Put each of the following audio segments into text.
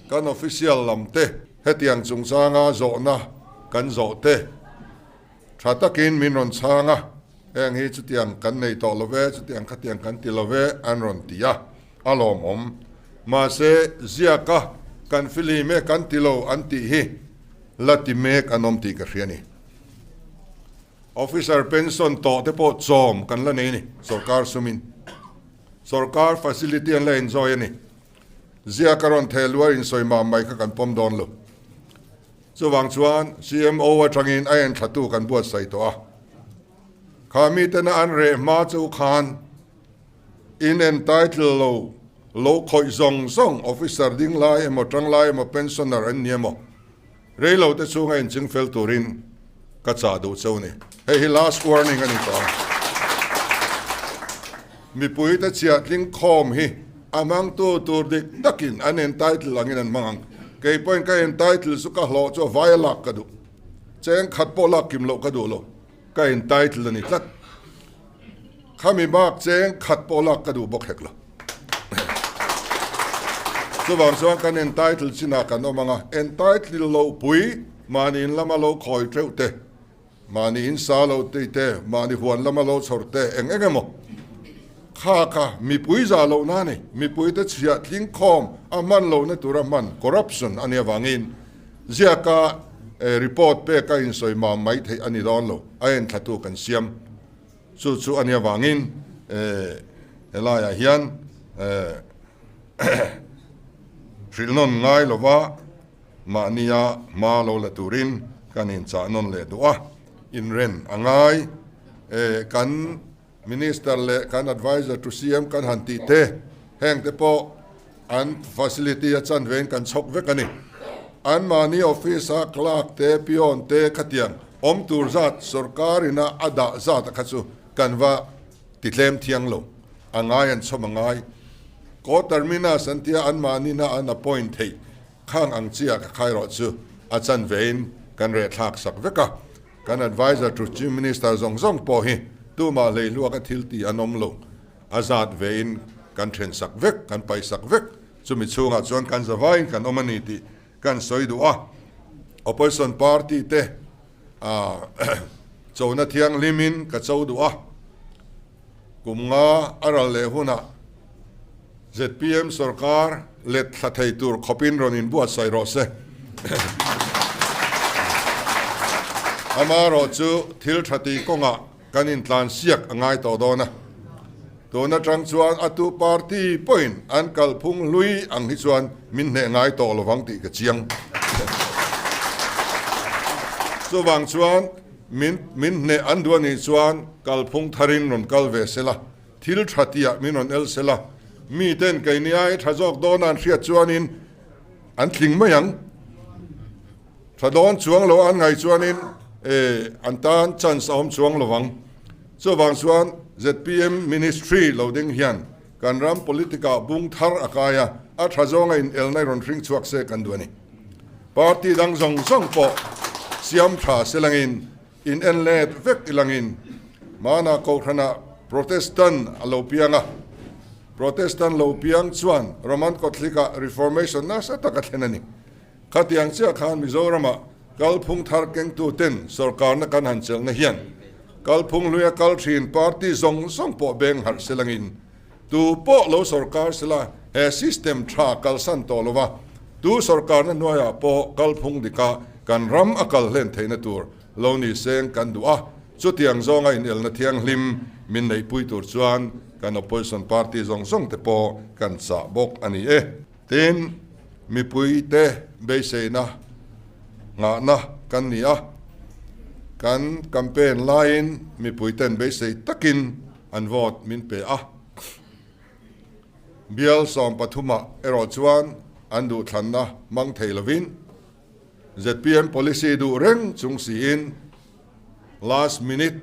Kan official lam te hetiang chungchanga zawhna kan zawh te tha takin min rawn chhang a, heng hi chutiang kan nei tawh lo ve, chutiang khatiang kan ti lo ve an rawn ti a, a lawmawm. Mahse, ziaka kan filim e kan ti lo an tih hi la ti mek an awm tih ka hria a ni. Officer pension tawh te pawh chawm kan la nei a ni, sorkar sumin. Sorkar facility an la enjoy a ni. Ziak a rawn theh luar insawi mam mai kha kan pawm dawn lo. Chuvang chuan CMO atangin a enthlatu kan buatsaih tawh a. Kha mitena an reh hma chu khan in entitle lo lo khawih zawng zawng officer ding lai emaw tang lai emaw pensioner an ni emaw reilo te chhunga inching fel turin ka chah duh cheu ni. Hei hi last warning a ni tawh a. Mipui te chhiah tling khawm hi a hmangtu tur dik takin an entitle angin an hmang ang. Kei pawhin ka entitle chu ka hlawh chu a vai a lak ka duh. Cheng khat pawh lak kim loh ka duh lo. Ka entitle a ni tlat. Khami bak cheng khat pawh lak ka duh bawk hek lo. Chuvang chuan kan entitle chinah kan awm ang a, entitle loh pui mahni in lama lo khawi teuh te, mahni in sa lo tih te, mahni huan lama lo chhawr te eng eng emaw kha kha mipui zah lohna a ni. Mipui te chhiah tling khawm a hman lohna tura hman corruption a nih avangin ziaka report pek a insawi mam mai theih a ni dawn lo, a enthlatu kan siam. Chu chu a nih avangin helaiah hian hrilh nawn ngai lova mahnia hma lo la turin kan inchah nawn leh duh a, inren a ngai. Kan Minister leh kan Adviser to CM kan han tih te, heng te pawh an facility a chanvein kan chhawk vek a ni. Anmahni office-a clerk te, peon te khatiang awm tur zat sorkar ina a dah zat a kha chu kan va ti tlem thiang lo. A ngai an chhawm a ngai. Co-terminus an tia anmahnina an appoint theih khang ang chiah ka khai rawh chu a chanvein kan rehthlak sak vek a. Kan adviser to Chief Minister zawng zawng pawh hi tumah hleihluaka thil ti an awm lo. A zat vein kan then sak vek, kan paih sak vek. Chumi chhungah chuan kan zavaiin kan awm a ni tih kan sawi duh a. Opposition party te chona thianghlimin ka cho duh a. Kum nga a ral leh hunah zpm sorkar let thla thei tur khawpin rawn inbuatsaih rawh se. Amaherawhchu thil tha tih kawngah Kan intlansiak a ngai tawh dawn a, tun atang chuan a tu party pawhin an kalphung hlui ang hi chuan min hneh ngai tawh lovang tih ka chiang. Chuvang chuan min min hneh an duh anih chuan kalphung tharin rawn kal ve sela, thil tha tihah min rawn el sela, miten keini ai tha zawk dawn a an hriat chuanin an tling mai ang. Tha dawn chuang lo an ngaih chuanin an tan chance a awm chuang lo vang. Chuvang chuan zpm ministry lo ding hian kan ram politic ah bung thar a kai a, a tha zawnga in elna i rawn hring chhuak se kan duh a ni. Party dang zawng zawng pawh siam tha se langin in en let vek i langin hmanah Kohhranah Protestant a lo piang a, Protestant lo piang chuan Roman Catholic ah Reformation nasa tak a thlen a ni. Khatiang chiah khan Mizoramah kalphung thar kengtuten sorkarna kan han chelhna hian kalphung hluia kal thin party zawng zawng pawh beng harh se langin tu pawh lo sorkar sela he system tha kalsan tawh lova tu sorkarna hnuaiah pawh kalphung dika kan ram a kal hlen theihna tur lo ni seng kan duh a, chutiang zawnga inelna thianghlim min neihpui tur chuan kan opposition party zawng zawng te pawh kan chah bawk a ni e. Tin, mipuite beiseina nghahna kan ni a, kan campaign laiin mipuiten beisei takin an vote min pe a. Bial 13 ah erawh chuan an duhthlanna hmang thei lovin zpm policy duh reng chung siin last minute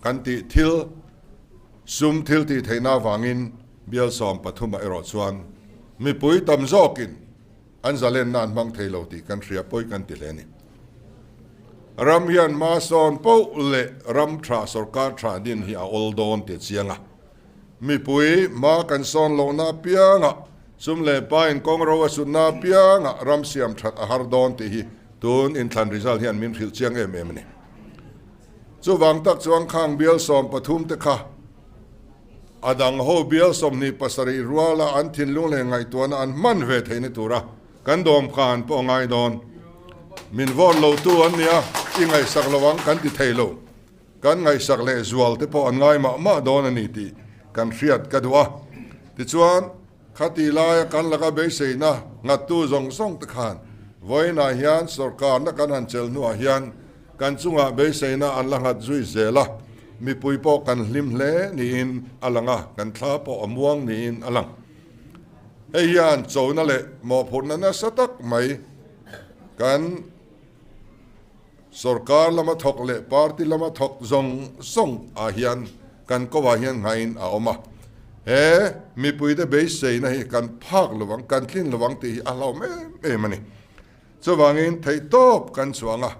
kan tih thil sum thil tih theihna avangin Bial 13 ah erawh chuan mipui tam zawkin an zalenna an hmang thei lo tih kan hria pawi kan ti hle a ni. Ram hian hma sawn poh leh ram tha sorkar tha din hi a awl dawn tih a chiang a. Mipui hma kan sawn lohna apiangah. Sum leh pain kawng ro a sutna apiangah ram siam that a har dawn tih hi tun inthlan result hian min hrilh chiang em em a ni. Chuvang tak chuan khang bial 13 te kha a dang ho bial 27 ruala an thinlung leh ngaihtuahna an hman ve theihna tura kan dawmkan pawh a ngai dawn. Min vote lotu an nia, i ngaihsak lo ang kan ti thei lo. Kan ngaihsak leh zual te pawh an ngai mah mah dawn a ni tih kan hriat ka duh a. Tichuan, khati laia kan laka beiseina nghattu zawng zawng te khan vawiinah hian sawrkarna kan han chel hnuah hian kan chungah beiseina an la nghat zui zel a, mipui pawh kan hlim hle niin a lang a, kan thla pawh a muang niin a lang. Hei hian chona leh mawhphurhna nasa tak mai kan. Sorkar lama thawk leh party lama thawk zawng zawng ah hian kan ko ah hian nghain a awm a. He mipuite beiseina hi kan phak lo ang, kan tlin lo ang tih hi a hlauhawm em em a ni. Chuvangin theihtawp kan chhuang a,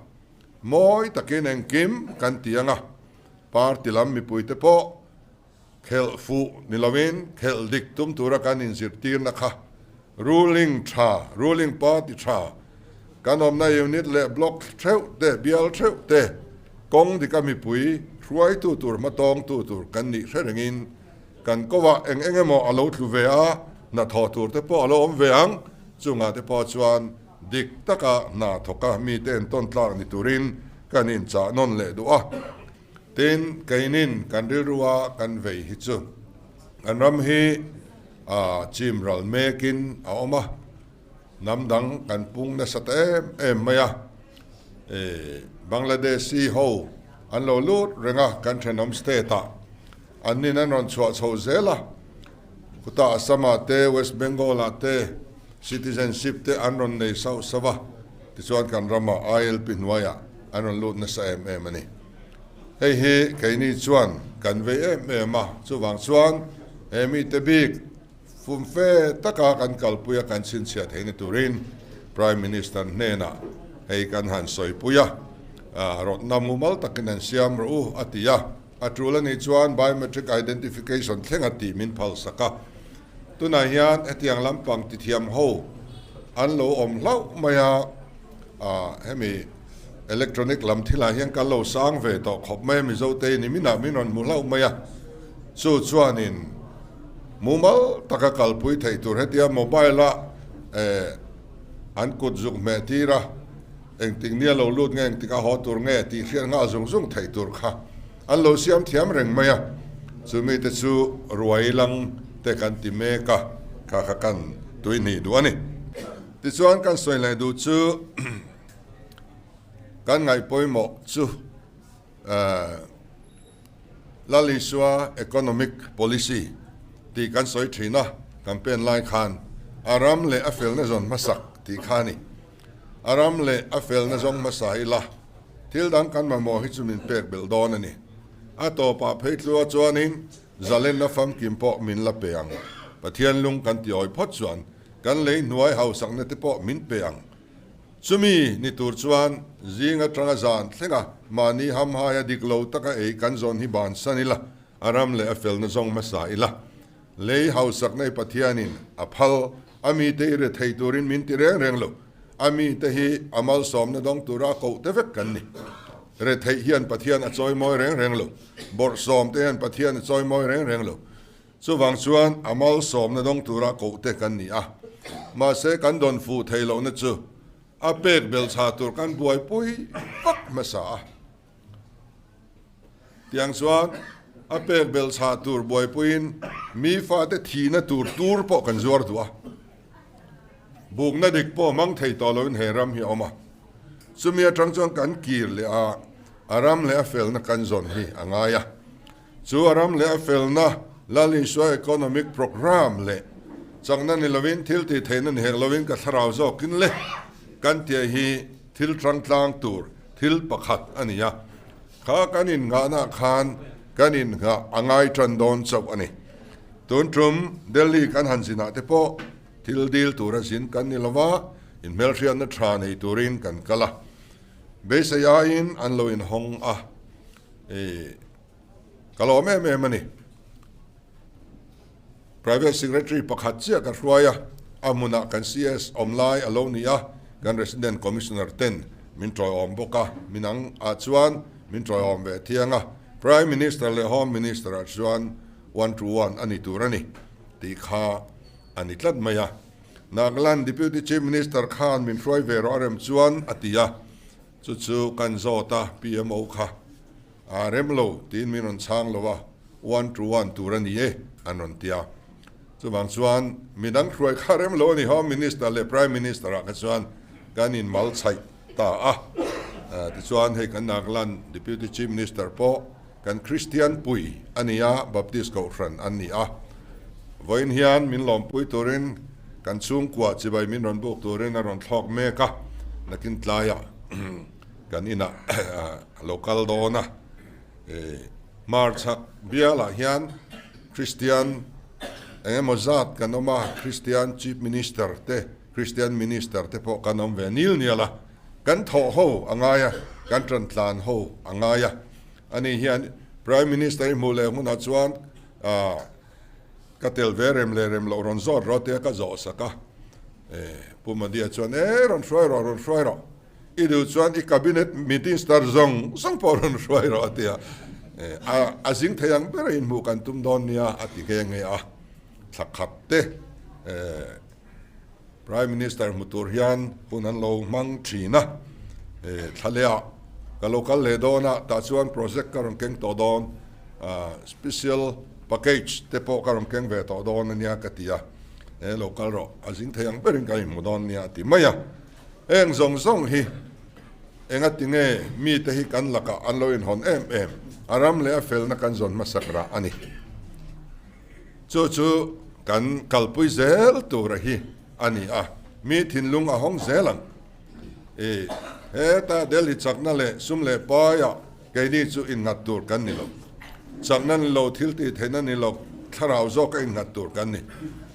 mawi takin engkim kan ti ang a, party lam mipuite pawh Khelh fuh ni lovin khelh dik tum tura kan inzirtirna kha ruling tha, ruling party tha, kan awmna unit leh block theuh te, bial theuh te kawng dika mipui hruaitu tur hmatawngtu tur kan nih hre rengin kan kovah eng eng emaw a lo tlu ve a, hnathawh tur te pawh a lo awm ve ang, chungah te pawh chuan dik taka hna thawka mite entawn tlak ni turin kan inchah nawn leh duh a. Tin, keinin kan rilrua kan vei hi chu kan ram hi a chim ral mekin a awm a, hnam dang kan pung nasa ta em em mai a, Bangladeshi ho an lo lut reng a kan thenawm state ah an nin an rawn chhuah chho zel a, khutah Assam ah te West Bengal ah te citizenship te an rawn nei sauh sauh a, tichuan kan ramah ILP hnuaiah an rawn lut nasa em em a ni. Hei hi keini chuan kan vei em em a, chuvang chuan he mite bik fumfe taka kan kalpui a kan chhinchhiah theihna turin Prime Minister hnenah hei kan han sawipui a, rawtna mumal takin an siam rawh u a ti a, a tul a nih chuan biometric identification thleng a tih min phalsak a. Tunah hian hetiang lampang tithiam ho an lo awm hlauh mai a, hemi electronic lam thilah hian kan lo sang ve tawh khawp mai a, Mizote ni minah min rawn hmu hlauh mai a, chu chuanin mumal taka kalpui theih tur hetia mobile a an kut zuk hmeh tir a, engtik nia lo lut nge engtik a haw tur nge tih hriat nghal zung zung theih tur kha. An lo siam thiam reng mai a, chu mite chu ruai lang te kan ti mek a, kha kha kan tui hnih duh a ni. Tichuan kan sawi leh duh chu kan ngaih pawimawh chu Lal Isua Economic Policy tih kan sawi thin a, campaign lai khan a ram leh a felna zawn hmasak tih kha a ni. A ram leh a felna zawng hmasa ila, thil dang kan mamawh hi chu min pek belh dawn a ni. A tawpah phei tlua chuanin zalenna famkim pawh min la pe ang. Pathian lung kan ti awi phawt chuan kan lei hnuai hausakna te pawh min pe ang. Chumi ni tur chuan zing atanga zan thlenga mahni hamhaia dik lo taka ei kan zawn hi bansan ila, a ram leh a felna zawng hmasa ila. Lei hausakna i Pathianin a phal, a mite i rethei turin min ti reng reng lo. A mite hi a malsawmna dawng tura a koh te vek kan ni. Retheih hian Pathian a chawimawi reng reng lo. Bawrhsawm te hian Pathian a chawimawi reng reng lo. Chuvang chuan a malsawmna dawng tura koh te kan ni a. Mahse kan dawn fuh thei lohna chu a pek belchha tur kan buaipui vak hmasa a. Tiang chuan a pek belh chhah tur buaipuiin mi fate thihna tur tur pawh kan zuar duh a. Bukna dik pawh hmang thei tawh loin he ram hi a awm a. Chumi atang chuan kan kir leh a, a ram leh a felna kan zawn hi a ngai a. Chu a ram leh a felna Lal Isua Economic Programme leh chakna ni lovin thil tih theihna ni hek lovin ka thlarau zawkin le kan tia hi thil tangtlang tur thil pakhat a ni a. Kha kan innghahna khan kan innghah a ngai tan dawn chauh a ni. Tun tum Delhi kan han zinah te pawh thil dil tura zin kan ni lova, inhmelhriatna tha nei turin kan kal a. Beisei aiin an lo inhawng a, i ka lawm em em a ni. Private Secretary pakhat chiah ka hruai a, a hmunah kan CS awm lai a lo ni a, kan Resident Commissioner ten min tawiawm bawk a, minang ah chuan min tawiawm ve thiang a, Prime Minister leh Home Minister ah chuan one to one a ni tur a ni tih kha a ni tlat mai a. Nagaland Deputy Chief Minister khan min hruai ve rawh a rem chuan a ti a, chu chu kan zawt a, PMO kha a rem lo tiin min rawn chhang lo a, one to one tur a ni e an rawn ti a. Chuvang chuan midang hruai kha rem lo a ni, Home Minister leh Prime Minister ah kha chuan kan in mal chhaih ta a. Tichuan hei kan Nagaland Deputy Chief Minister pawh kan Kristian pui a ni a, Baptist Kohhran an ni a. Vawiin hian min lawmpui turin kan chhungkua chibai min rawn buk turin a rawn thlawk mek a, nakin tlaiah kan inah a lo kal dawn a. Hmarchhak bialah hian Kristian eng emaw zat kan awm a, Kristian Chief Minister te, Kristian Minister te pawh kan awm ve nil nial a, kan thawh ho a ngai a, kan tan tlan ho a ngai a. Ani hian Prime Minister i hmuh leh hunah chuan ka tel ve rem leh rem loh rawn zawt rawh tia ka zawh sak a. Pu Modi-a chuan, E rawn hruai rawh, rawn hruai rawh. I duh chuan i cabinet minister zawng zawng pawh rawn hruai rawh a ti a, a zing thei ang ber a inhmuh kan tum dawn nia a ti nghe nghe a, thla khat te Prime Minister hmu tur hian hun an lo hmang thin a, thla leh ah ka lo kal leh dawn a, tah chuan project ka rawn keng tawh dawn, special package te pawh ka rawn keng ve tawh dawn a nia ka ti a, lo kal rawh a zing thei ang berin kan inhmu dawn nia a ti mai a. Heng zawng zawng hi engati nge mite hi kan lakah an lo inhawn em em? A ram leh a felna kan zawn hmasak rah a ni. Chu chu kan kalpui zel tura hi a ni a, mi thinlung a hawng zel ang. I heta Delhi chakna leh sum leh paiah keini chu innghat tur kan ni lo. Chakna ni lo, thil tih theihna ni lo, thlarau zawka innghat tur kan ni.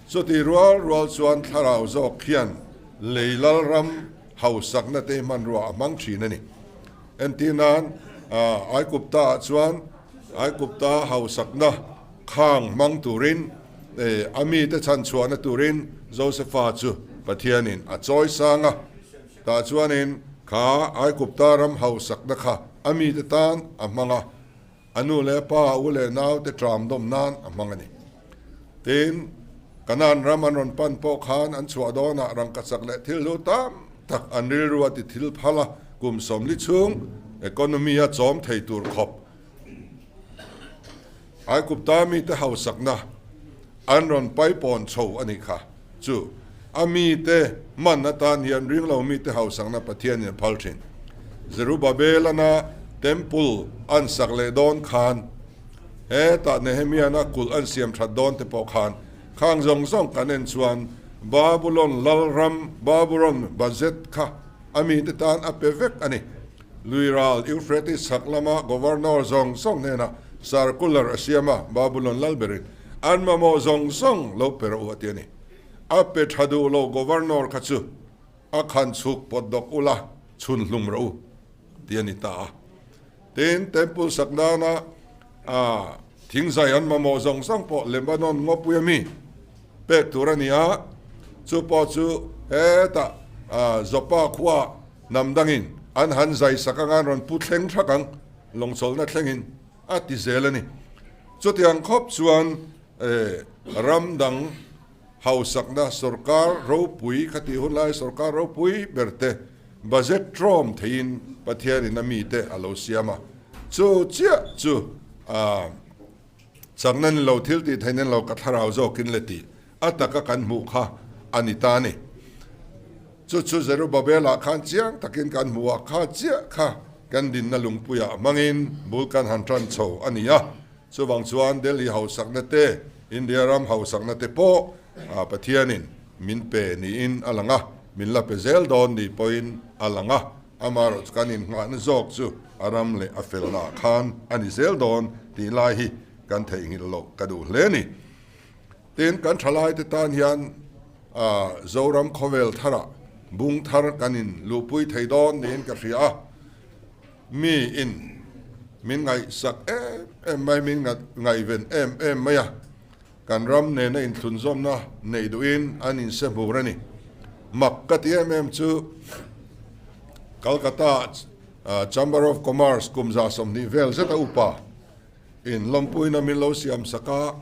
Chuti rual rual chuan thlarau zawk hian Lei lalram hausakna te hmanrua a hmang thin a ni. Entir nan, Aikupta ah chuan Aikupta hausakna khang hmang turin a mite chhanchhuahna turin Josefa chu Pathianin a chawi sang a. Tah chuanin kha Aikupta ram hausakna kha a mite tan a hmang a, A nu leh a pa, a u leh naute ṭam dawm nan a hmang a ni. Tin, Kanaan ram an rawn pan pawh khan an chhuah dawnah rangkachak leh thil hlu tam tak an rilru a ti thil phal a, kum 40 chhung economy a chawm thei tur khawp Aikupta mite hausakna an rawn paipawn chho a nih kha. Chu a mite hman atan hian ringlo mite hausakna Pathianin a phal thin. Zerubabelana Temple an sak leh dawn khan, hetah Nehemiana kulh an siam that dawn te pawh khan, khang zawng zawng kan en chuan Babulon lalram, Babulon budget kha a mite tan a pe vek a ni. Luiral Euphrates chhak lama Governor zawng zawng hnenah circular a siam a, Babulon lal berin an mamawh zawng zawng lo pe rawh u a ti a ni. A pe tha duh lo Governor kha chu a khan chhuk pawt dawk ula chhun hlum rawh u ti a ni ta a. Tin, Temple sak nana thingzai an mamawh zawng zawng pawh Lebanon ngawpui a mi pek tur a ni a, chu pawh chu hetah Joppa khua Hnam dangin an han zai sak anga an rawn pu thleng thak ang, lawngchawlhna thlengin a ti zel a ni. Chutiang khawp chuan ram dang hausakna sorkar ropui kha tih hun lai sorkar ropui ber te budget tlawm theiin Pathianin a mite a lo siam a. Chu chiah chu chakna ni lo thil tih theihna ni lo ka thlarau zawkin le tih a taka kan hmuh kha a ni ta a ni. Chu chu Zerubbabel-ah khan chiang takin kan hmu a, kha chiah kha kan dinna lungpuiah hmangin bul kan han tan chho a ni a. Chuvang chuan Delhi hausakna te, India ram hausakna te pawh Pathianin min pe niin a lang a, min la pe zel dawn ni pawhin a lang a. Amaherawhchu chu kan innghahna zawk chu a ram leh a felnaah khan a ni zel dawn tih lai hi kan theihnghilh loh ka duh hle a ni. Tin, kan thalaite tan hian Zoram khawvel tharah bung thar kan in luhpui thei dawn niin ka hria a. Mi in min ngaihsak em em mai, min ngaihven em em mai a. Kan ram nena inthlunzawmna neih duhin an insehmur a ni. Mak ka ti em em chu Calcutta Chamber of Commerce kum 120 vel zeta upa in lawmpuina min lo siam sak a,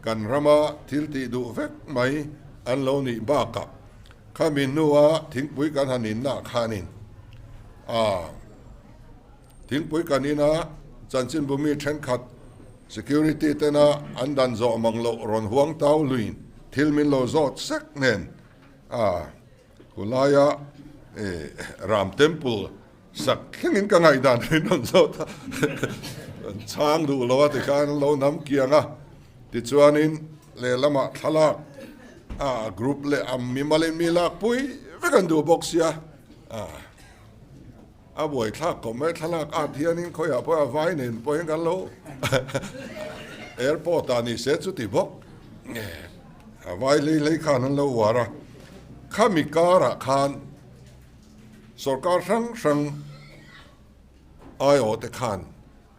kan rama thil tih duh vek mai an lo nih bakah khami hnua thingpui kan han inna khanin a Thingpui kan ina chanchinbu mi thenkhat security tena an dan zawh mang loh rawn huang tau luin thil min lo zawt sek nen a khulaia Ram Temple sak thlengin ka ngaihdan min rawn zawt a, an chhang duh lo a tikhan an lo nam kiang a, tichuanin lehlamah thlalak a group leh a mimalin mi lakpui vek an duh bawk sia. A buaithlak khawp mai, thlalak at hianin khawiah pawh a vai nen pawhin kan lo airport ah ni se chuti bawk a vai hlei hlei khan an lo uar a, khami karah khan sorkar hrang hrang aiawh te khan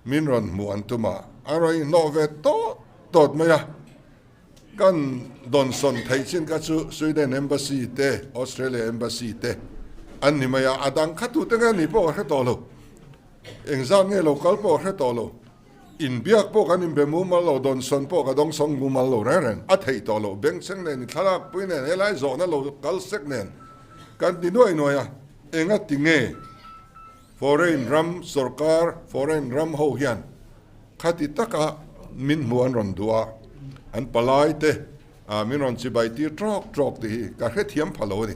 min rawn hmuh an tum a, an rawn inhnawh ve tawt tawt mai a. Kan dawnsawn theih chin kha chu Sweden Embassy te, Australia Embassy te an ni mai a, a dang kha tute nge ni pawh ka hre tawh lo. Engzat nge lo kal pawh ka hre tawh lo. Inbiak pawh kan inbe mumal lo, dawnsawn pawh ka dawngsawng mumal lo reng reng. A theih tawh lo. Bengchheng nen, thlalak pui nen, helai zawhna lo kal sek nen kan ti nuai nuai a, enga ti nge Foreign ram sorkar, foreign ram ho hian khati taka min hmu an rawn duh a, an palai te min rawn chibai tir trawk trawk tih hi ka hrethiam pha lo a ni.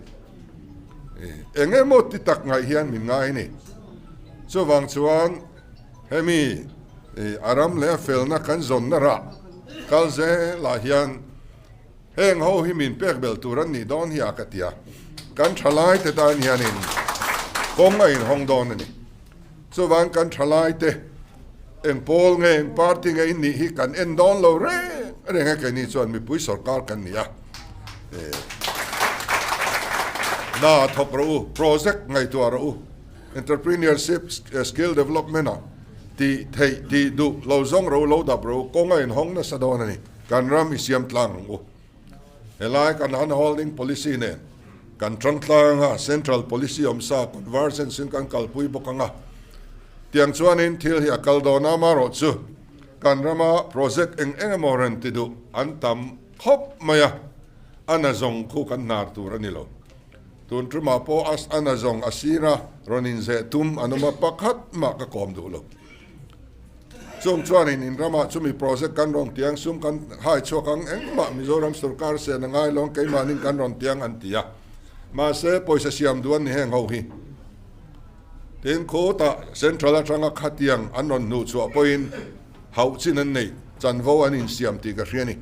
Eng emaw ti tak ngaih hian min ngai a ni. Chuvang chuan hemi a ram leh a felna kan zawnna rah kal zelah hian Heng ho hi min pek belh tur an nih dawn hi a ka ti a, kan thalai te tan hianin kawng a inhawng dawn a ni. Chuvang kan thalai te eng pawl nge eng party nge in nih hi kan en dawn lo reng reng a, keini chuan mipui sorkar kan ni a, hna thawk rawh u, project ngaihtuah rawh u, entrepreneurship skill development ah tih theih tih duh lo zawng rawh u, lo dap rawh u, kawng a inhawng nasa dawn a ni. Kan ram i siam tlang ang u. Helai kan hand-holding policy nen kan tang tlang a, central policy awmsa convergence in kan kalpui bawk ang a. Tiang chuanin thil hi a kal dawn a, amaherawhchu kan rama project eng eng emaw rawn ti duh an tam khawp mai a, a na zawng khu kan hnar tur a ni lo. Tun tumah pawh a na zawng a sira rawn inzeh tum an awm a, pakhat mah ka kawm duh lo. Chung chuanin in ramah chumi project kan rawn tiang sum kan hai chhuak ang engmah Mizoram sorkar sen a ngai lo keimahnin kan rawn tiang an ti a. Mahse pawisa siam duh an ni heng ho hi. Tin khutah central atanga khatiang an rawn hnuh chhuah pawhin hauh chin an nei chanvo an insiam tih ka hria ni.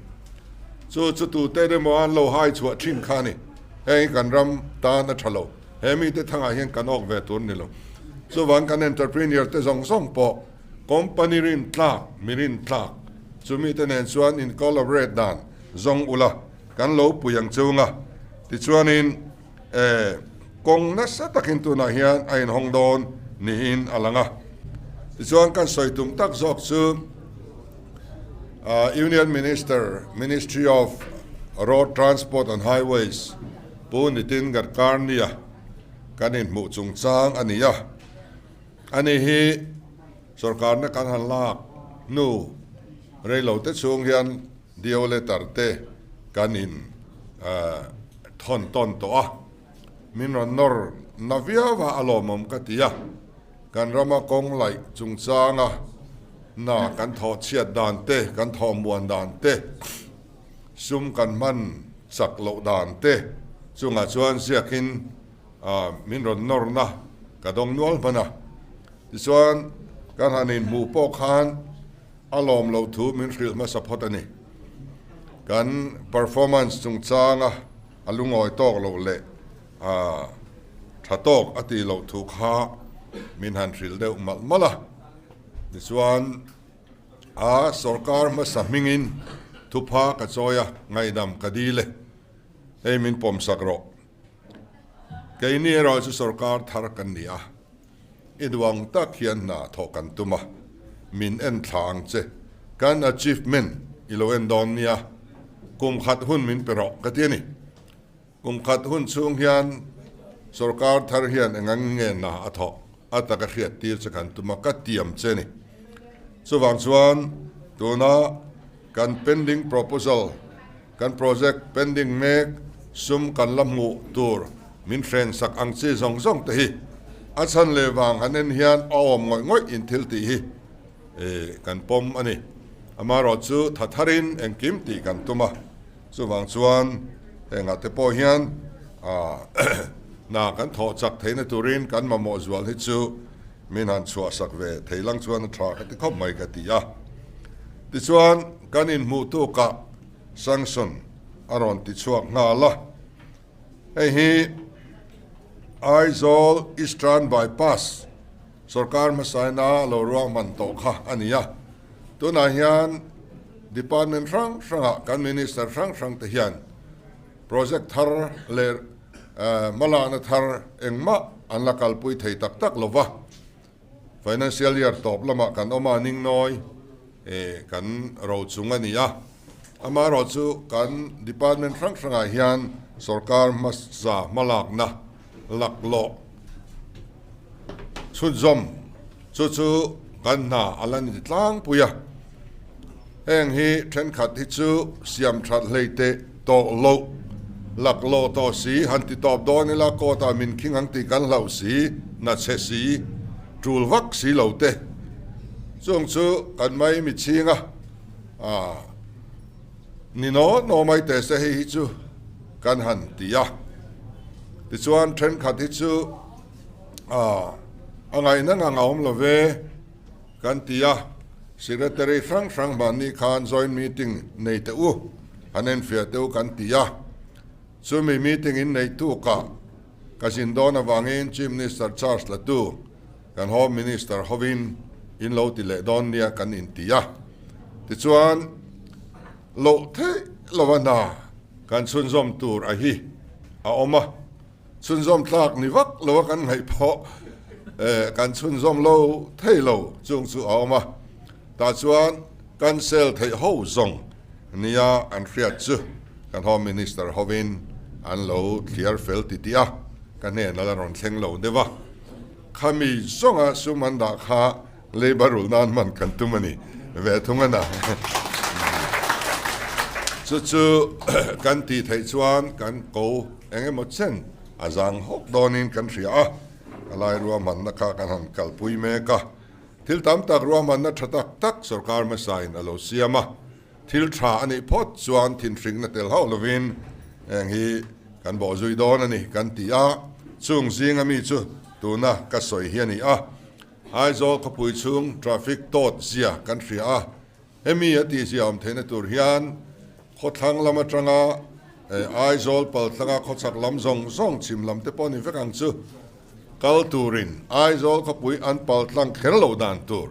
Chu chu tute emaw an lo hai chhuah thin kha a ni. Heng hi kan ram tan a tha lo. He mite thangah hian kan awk ve tur ni lo. Chuvang kan entrepreneur te zawng zawng pawh company rin tlak, mi rin tlak chu mite nen chuan in collaborate dan zawng ula kan lo pui ang chung a. Tichuanin eh kawng nasa takin tunah hian a inhawng dawn niin a lang a. Tichuan kan sawi tum tak zawk chu Union Minister, Ministry of Road Transport and Highways, Pu Nitin Gadkarni-a kan inhmuh chungchang a ni a. Ani hi sorkarna kan han lak hnu reilote chhung hian DO letter te kan in thawn tawn tawh a. Min rawn nawr na viau a, a lawmawm ka ti a. Kan rama kawng laih chungchanga hna kan thawh chhiat dan te, kan thawh muan dan te, Sum kan hman chak loh dan te chungah chuan ziakin min rawn nawrna ka dawng nual hman a. Tichuan, kan han inhmuh pawh khan a lawm loh thu min hrilh hmasa phawt a ni. Kan performance chungchanga a lungawi tawk loh leh tha tawk a tih loh thu kha min han hrilh deuh malh malh a. Tichuan. A sorkar hmasa hmingin thupha ka chawi a, ngaihdam ka dil e. Hei min pawmsak rawh. Keini erawh chu sorkar thar kan ni a, i duang tak hian hna thawh kan tum a, min en thla ang che. Kan achievement i lo en dawn nia. Kum khat hun min pe rawh ka ti a ni. Kum khat hun chhung hian sorkar thar hian eng ang nge na a thawh a taka hriat tir che kan tum a, ka tiam che a ni. Chuvang chuan tuna kan pending proposal, kan project pending mek sum kan la hmuh tur min hren sak ang chi zawng zawng te hi a chhan leh vang han en hian a awm ngawih ngawih in thil tih hi kan pawm a ni. Amaherawh chu tha tharin engkim tih kan tum a. Chuvang chuan hengah te pawh hian hna kan thawh chak theihna turin kan mamawh zual hi chu min han chhuahsak ve thei lang chuan a tha ka ti khawp mai ka ti a. Tichuan kan inhmuh tukah sanction a rawn ti chhuak nghal a. Hei hi Aizawl Eastern Bypass sorkar hmasaina lo ruahman tawh kha a ni a. Tunah hian Department hrang hrangah kan Minister hrang hrang te hian project thar leh hmalakna thar engmah an la kalpui thei tak tak lo va. Financial year tawp lamah kan awm a, ningnawi kan ro chung a ni a. Amaherawh chu kan department hrang hrangah hian sorkar hmasa hmalakna laklawh chhunzawm chu chu kan hna a la ni tlangpui a. Heng hi thenkhat hi chu siam that hlei teh tawh loh, laklawh tawh si, han ti tawp dawn ila court ah min khing ang tih kan hlauh si, na chhe si, tul vak si lo te. Chung chu kan mai mi chhing a, ah ni naw naw mai teh se hei hi chu kan han ti a. Tichuan thenkhat hi chu ah a ngaihna ngang a awm lo ve kan ti a, Secretary hrang hrang mahni khan joint meeting nei teh u, han enfiah teh u kan ti a. Chumi meeting in neih tukah ka zin dawn avangin Chief Minister charge la tu kan Home Minister hovin in lo ti leh dawn nia kan inti a. Tichuan loh theih lova hna kan chhunzawm tur a hi a awm a. Chhunzawm tlak ni vak lo a kan ngaih pawh kan chhunzawm lo thei lo chung chu a awm a, tah chuan cancel theih ho zawng nia an hriat chu kan Home Minister hovin an lo thliar fel titih a, ka hnen a la rawn thleng lo deuh a, khami zawnga sum an dah kha Labour rulh nan hman kan tum a ni ve thung a na. Chu chu kan tih theih chuan kan ko eng emaw chen a zang hawk dawnin kan hria a, a lai ruahmanna kha kan han kalpui mek a. Thil tam tak ruahmanna tha tak tak sorkar hmasain a lo siam a, thil tha a nih phawt chuan thinhrikna tel hauh lovin heng hi kan bawhzui dawn a ni kan ti a, chung zinga mi chu tuna ka sawi hi a ni a. Aizawl khawpui chhung traffic tawt zia kan hria a, hemi a tih zia awm theihna tur hian khawthlang lam atanga Aizawl palthlanga khawchhak lam zawng zawng chhim lam te pawh ni vek ang chu kal turin Aizawl khawpui an paltlang kher lo dan tur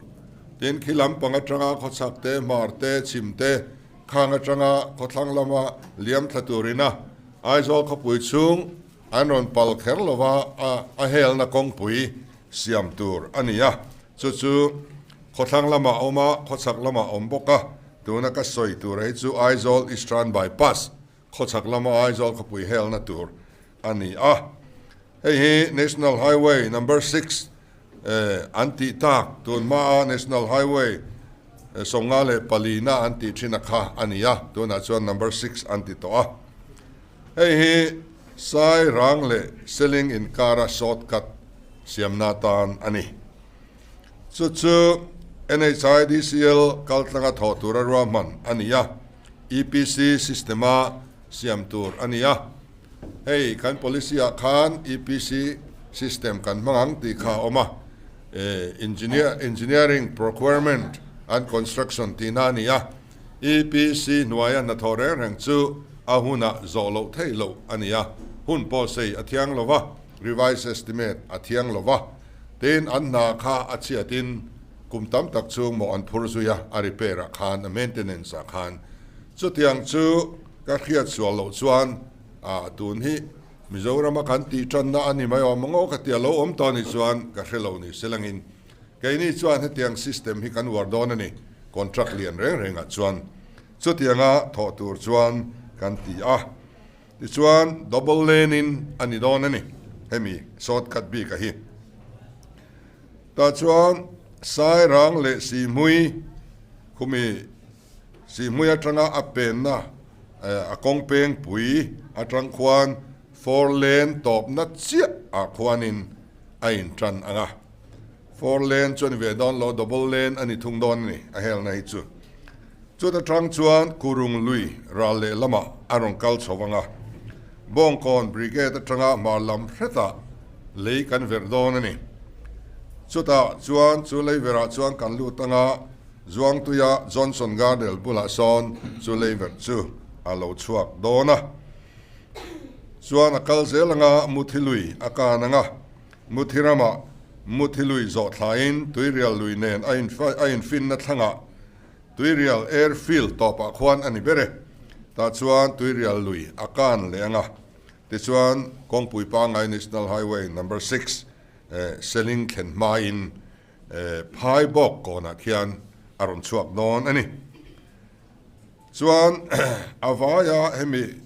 tin khi lam pang atanga khawchhak te, hmar te, chhim te khang atanga khawthlang lama liam thla turina Aizawl khawpui chhung an rawn pal kher lova a helna kawngpui siam tur a ni a, chu chu khawthlang lamah a awm a, khawchhak lamah a awm bawk a, tuna ka sawi tur hi chu Aizawl Eastern Bypass, khawchhak lama Aizawl khawpui helna tur a ni a. Hei hi National Highway Number 6 an tih tak, tun hmaa National Highway 54 na an tih thin a kha a ni a, tunah chuan Number 6 an ti tawh a. Hei hi Sairang leh Seling inkara short cut siamna atan a ni. Chu chu NHIDCL kaltlanga thawh tura ruahman a ni a, EPC system-a siam tur a ni a. Hei kan policy-ah khan EPC system kan hmang ang tih kha a awm a, Engineering, Procurement and Construction tihna a ni a. EPC hnuaia hnathawh reng reng chu a hunah zawh loh theih loh a ni a, hun pawh sei a thiang lo va, revise estimate a thiang lo va, tin an hna kha a chhiatin kum tam tak chhung mawh an phur zui a, a repair ah khan, a maintenance ah khan. Chutiang chu ka hriat sual loh chuan ah tun hi Mizorama kan tih tanna a ni mai awm ang aw ka ti a, lo awm tawh a nih chuan ka hre lo ni selangin Keini chuan hetiang system hi kan uar dawn a ni, contract lian reng rengah chuan. Chutianga thawh tur chuan kan ti a. Tichuan double lane in a ni dawn a ni hemi shortcut bik a hi. Tah chuan Sairang leh Sihmui khumi Sihmui atanga a penna a kawng peng pui atang khuan four lane tawpna chiah ah khuanin a intan ang a. Four lane chu a ni ve dawn lo, double lane a ni thung dawn a ni a helna hi chu. Chuta tang chuan Kurung lui ral leh lamah a rawn kal chho vang a, Bawngkawn Brigade atanga hmar lam hretah lei kan verh dawn a ni. Chutah chuan chu lei verah chuan kan lut anga Zuangtuia Johnson Gardel bulah sawn chu lei verh chu a lo chhuak dawn a. Chuan a kal zel anga Muthi lui a kan anga Muthi ramah Muthi lui zawh thlaiin Tuirial lui nen a infinna thlangah Tuirial Airfield tawpah khuan a ni ber e. Tah chuan Tuirial lui a kan leh ang a. Tichuan, kawngpui pangngai National Highway Number 6 Seling thlen hmain phai bawk kawnah khian a rawn chhuak dawn a ni. Chuan a vaia hemi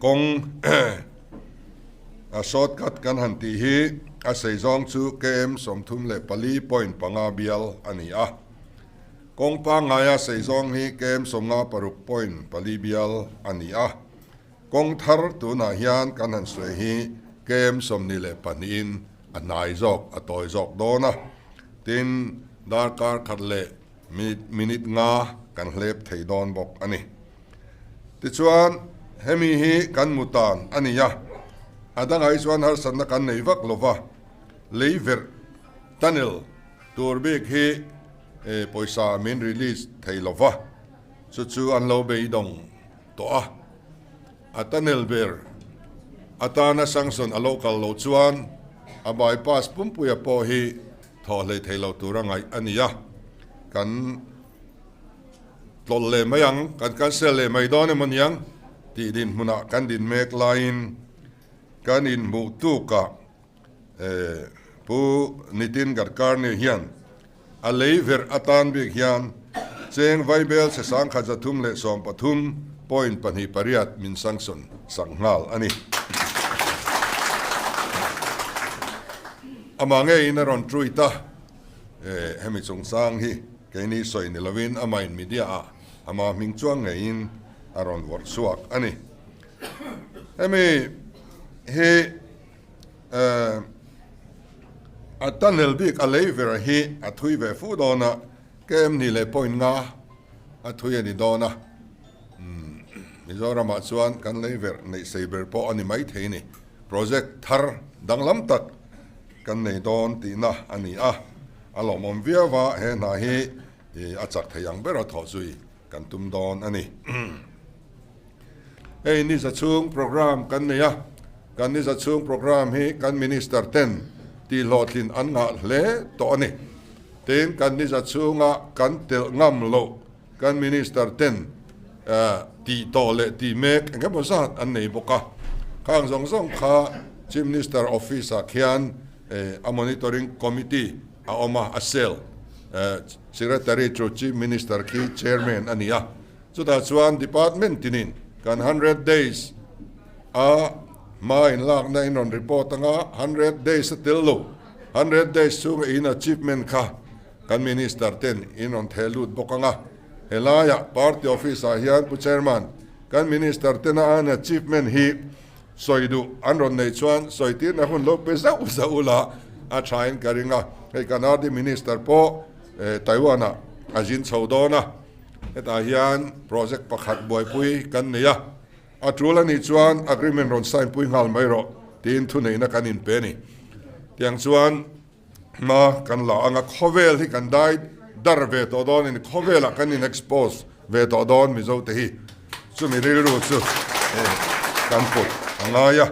Kawng a short cut kan han tih hi a sei zawng chu km 34.5 bial a ni a. Kawng pangngaia sei zawng hi km 56.4 bial a ni a. Kawng thar tunah hian kan han sawi hi km 22 in a hnai zawk, a tawi zawk dawn a. Tin, darkar khat leh minute nga kan hlep thei dawn bawk a ni. Tichuan, hemi hi kan mu tan a ni a, a dangah hi chuan harsatna kan nei vak lo va, lei verh, tunnel, tur bik hi pawisa min release thei lo va, chu chu an lo beidawng tawh a. A tunnel ber atana sanction a lo kal loh chuan a bypass pumpuia pawh hi Thawh hlei thei lo tura ngaih a ni a, kan tlawlh leh mai ang, kan cancel leh mai dawn emaw niang tih dinhmunah kan din mek laiin kan inhmuh tukah Pu Nitin Gadkarni hian a lei verh atan bik hian cheng vaibel chhe 1313.28 min sanction sak nghal a ni. Amah ngeiin a rawn tweet a, hemi chungchang hi keini sawi ni lovin amahin media ah ama hming chuang ngeiin a rawn vawrh chhuak a ni. Hemi hi a tunnel bik a lei vera hi a thui ve fu dawn a, KM ni leh point nga a thui a ni dawn a, Mizoramah chuan kan lei verh neih sei ber pawh a ni maithei a ni. Project thar danglam tak kan nei dawn tihna a ni a, a lawmawm viau a, he hna hi a chak thei ang bera thawh zui kan tum dawn a ni. Hei ni za chhung programme kan nei a, kan ni za chhung programme hi kan Minister ten tihhlawhtlin an ngah hle tawh a ni. Tin, kan ni za chhunga kan telh ngam loh Kan Minister ten tih tawh leh tih mek eng emaw zat an nei bawk a, khang zawng zawng kha Chief Minister Office ah khian a Monitoring Committee a awm a, a cell Secretary chu Chief Minister khi Chairman a ni a, chutah chuan Department tinin kan hundred days a hma inlakna in rawn report anga hundred days a tel lo, hundred days chhunga in achievement kha Kan Minister ten in rawn theh lut bawk ang a, helaiah Party Office ah hian Pu Chairman, kan Minister tena an achievement hi sawi duh an rawn neih chuan sawi tirna hun lo pe zauh zauh ula a tha in ka ring a, hei kan RD Minister pawh Taiwan ah a zin chho dawn a, hetah hian project pakhat buaipui kan nei a, a tul a nih chuan agreement rawn sign pui nghal mai rawh tiin thuneihna kan inpe a ni. Tiang chuan. Hma kan la ang a, khawvel hi kan dai dar ve tawh dawn a ni, khawvelah kan in expose ve tawh dawn Mizo te hi, chumi rilru chu kan put a ngai a.